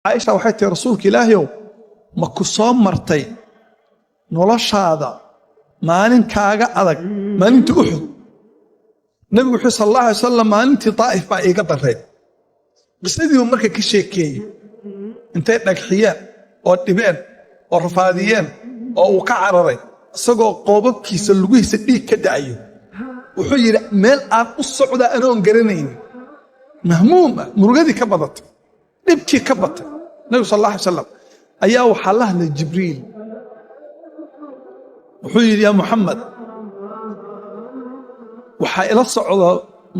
Caaisha waxay tihi, "Rasuulka Ilaahayow, ma ku soo martay noloshaada maalinkaaga adag maalintii Uxud?" Nebigu wuxuu, sal Allah alay wasalam, "Maalintii Daa'if baa iiga darrayd." Qisadiibu marka ka sheekeeyey, intay dhagxiyeen oo dhibeen oo rafaadiyeen oo uu ka cararay, isagoo qoobabkiisa, lugihiisa dhiig ka da'ayo. Wuxuu yidhi, "Meel aan u socdaa anoon garanaynin, mahmuum ah, murugadii ka badatay, dhibkii ka batay." Nebigu, sal allah alay salam, ayaa waxaa la hadlay Jibriil. Wuxuu yidhi, "Yaa Muxamed, waxaa ila socda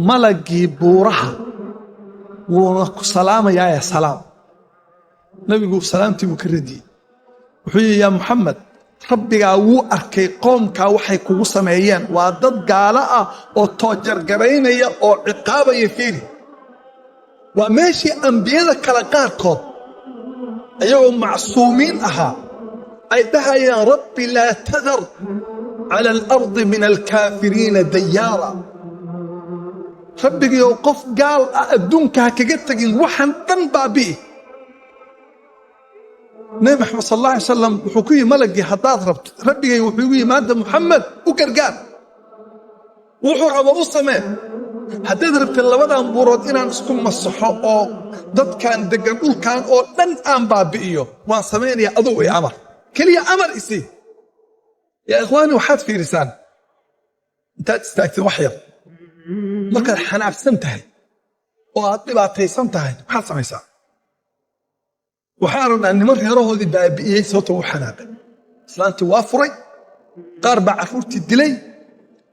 malagii buuraha, wuuna ku salaamayaa, salaam." Nebigu salaamtii buu ka radiyey. Wuxuu yidhi, "Yaa Muxamed, Rabbigaa wuu arkay qoomkaa waxay kugu sameeyeen. Waa dad gaalo ah oo toojargaraynaya oo ciqaabaya." Fiiri, waa meeshii ambiyada kale qaarkood, ayagoo macsuumiin ahaa, ay dhahayaan, "Rabbi, laa tadar cala alardi min alkaafiriina dayaara." Rabbigiioo, qof gaal ah adduunka ha kaga tegin, waxaan dhan baabi'i. Nebi Maxamed, sal allah alay salam, wuxuu ku yihi malagii, "Haddaad rabto, Rabbigay wuxuu igu yihi maanta, Muxamed u gargaar, wuxuu rabo u samee. Haddaad rabtid labadan buurood inaan isku masaxo oo dadkan deggan dhulkan oo dhan aan baabi'iyo, waan samaynayaa. Adugu i amar keliya, amar isii." Yaa ikhwaani, waxaad fiirisaan intaad istaagtid wax yar, markaad xanaaqsan tahay oo aad dhibaataysan tahay, maxaad samaysaa? Waxaan rabnaa niman reerahoodii baabi'iyey sababta uu xanaaqay. Islaantii waa furay, qaar baa carruurtii dilay,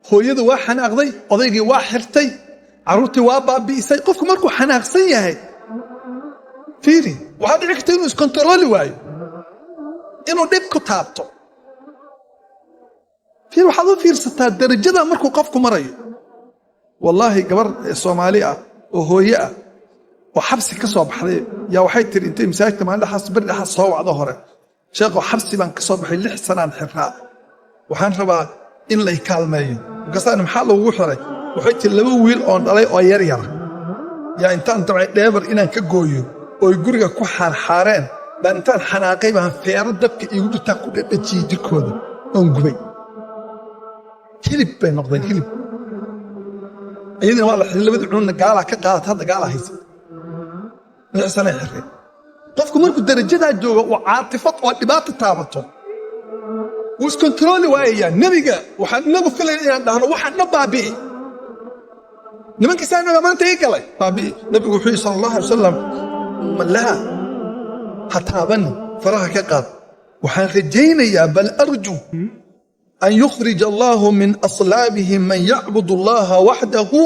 hooyadu waa xanaaqday, odaygii waa xirtay, carruurtii waa baabi'isay. Qofku markuu xanaaqsan yahay, fiiri, waxaa dhici karta inuu iskontarooli waayo, inuu dhib ku taabto. Fiir, waxaad u fiirsataa darajada markuu qofku marayo. Wallaahi, gabar Soomaali ah oo hooye ah oo xabsi ka soo baxday yaa waxay tiri, intay masaajidka maalin dhexaas, beri dhexaas soo wacdo hore, "Sheekhow, xabsi baan ka soo baxay, 6 sanaan xiraa, waxaan rabaa in lay kaalmeeyo." Markaasaan, "Maxaa lagugu xiray?" Waxay tiri, "Laba wiil oon dhalay oo yar yara yaa intaan dabcay dheebar inaan ka gooyo ooy guriga ku xaarxaareen, baan intaan xanaaqay baan feero dabka iigu jirtaan ku dhadhajiyey jirkooda oon gubay. Hilib bay noqdeen, hilib." Iyadina waa la xiray, labadii cunugna gaalaa ka qaadata, hadda gaalaa haysa, 6 sanay xireen. Qofku markuu darajadaa joogo oo caatifad oo dhibaata taabato, wuu iskontarooli waayayaa. Nebiga waxaan inagu filayn inaan dhahno, "Waxaan dhan baabi'i, nimankiisaa naga maanta ii galay, baabi'i." Nebigu wuxuu yihi, sala allahu alay wasalam, "Laa, ha taabanin, faraha ka qaad. Waxaan rajaynayaa, bal arju an yukhrij allahu min aslaabihim man yacbud allaha waxdahu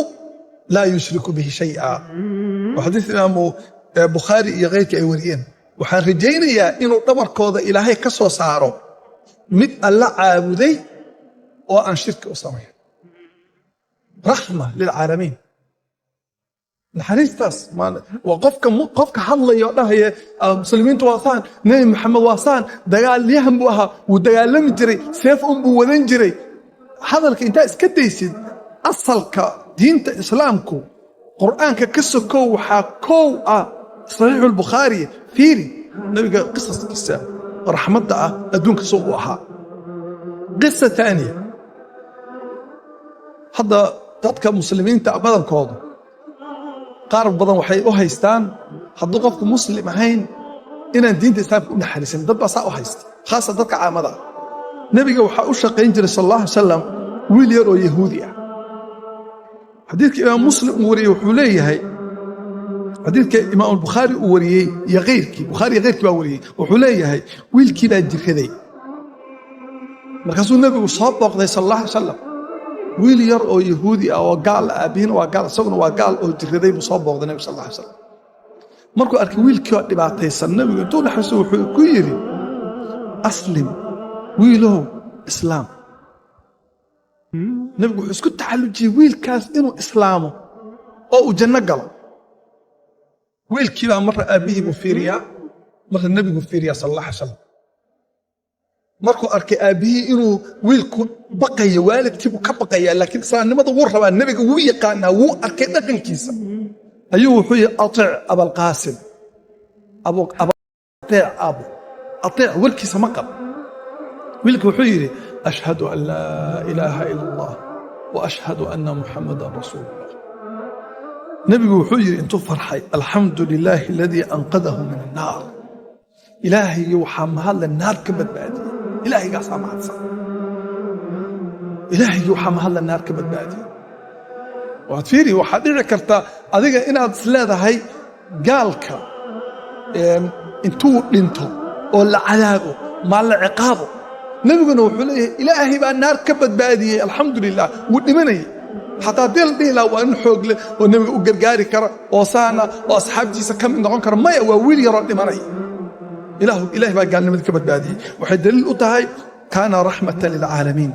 laa yushriku bihi shay'a." Waa xadiis Imaamu Bukhaari iyo keyrkii ay wariyeen. Waxaan rajaynayaa inuu dhabarkooda Ilaahay ka soo saaro mid Alla caabuday oo aan shirki u samayn. Raxma lilcaalamiin, naxariistaas waa qofka hadlaya oo dhahaya, "Muslimiintu waa saan, Nebi Maxamed waa saan, dagaalyahan buu ahaa, wuu dagaalami jiray, seef un buu wadan jiray." Hadalka intaa iska daysid, asalka diinta Islaamku Qur'aanka ka sokow waxaa kow ah Saxiixu Albukhaari. Fiiri nabiga qisaskiisa raxmadda ah adduunka soo uu ahaa. Qisa taaniya, hadda dadka muslimiinta badankoodu, qaar badan waxay u haystaan hadduu qofku Muslim ahayn inaan diinta Islaamka u naxariisan. Dad baa saa u haysta, khaasa dadka caamada ah. Nebiga waxaa u shaqayn jiray, sal allah alay salam, wiil yar oo Yahuudi ah. Xadiidka Imaam Muslim uu wariyey wuxuu leeyahay, xadiidka Imaam Bukhaari uu wariyey iyo keyrkii, Bukhaari iyo keyrkii baa wariyey, wuxuu leeyahay, wiilkii baa jiraday. Markaasuu nebigu soo booqday, sal allah alay salam. Wiil yar oo Yahuudi ah oo gaal ah, aabbihiina waa gaal, isaguna waa gaal, oo jiraday buu soo booqday nebigu, sal allah alay salam. Markuu arkay wiilkii oo dhibaataysan, nebigu intuu naxariisto wuxuu ku yidhi, "Aslim, wiilow, islaam." Nebigu wuxuu isku taxallujiyey wiilkaas inuu islaamo oo uu janno galo. Wiilkii baa marra aabbihii buu fiiriyaa, marra nebigu fiiriyaa, sal allah alay salam. Markuu arkay aabbihii inuu wiilku baqayo, waalidkiibuu ka baqayaa, laakiin islaamnimada wuu rabaa, nebiga wuu yaqaanaa, wuu arkay dhaqankiisa, ayuu wuxuu yihi, "Atic Abalqaasim." Ateec aabo, ateec, warkiisa ma qab. Wiilka wuxuu yidhi: "Ashhadu an laa ilaaha ila Allah wa ashhadu anna Muxamadan rasuulullah." Nebigu wuxuu yidhi intuu farxay: "Alxamdu lilaahi aladii anqadahu min annaar." Ilaahaygi waxaa mahadle naar ka badbaadiyey, ilaahaygaasaa mahadsan. Ilaahaygi waxaa mahadle naar ka badbaadiyey. Waad fiiri, waxaad dhici kartaa adiga inaad is leedahay gaalka intuu dhinto oo la cadaabo maa la ciqaabo. Nebiguna wuxuu leeyahay: "Ilaahay baa naar ka badbaadiyey, alxamdu lilah." Wuu dhimanayay. Xataa haddii la dhihi lahaa waa nin xoog leh oo nebiga u gargaari kara oo saana oo asxaabtiisa ka mid noqon kara, maya, waa wiil yaroo dhimanaya. Ilaahay baa gaalnimada ka badbaadiyey. Waxay daliil u tahay kaana raxmatan lilcaalamiin.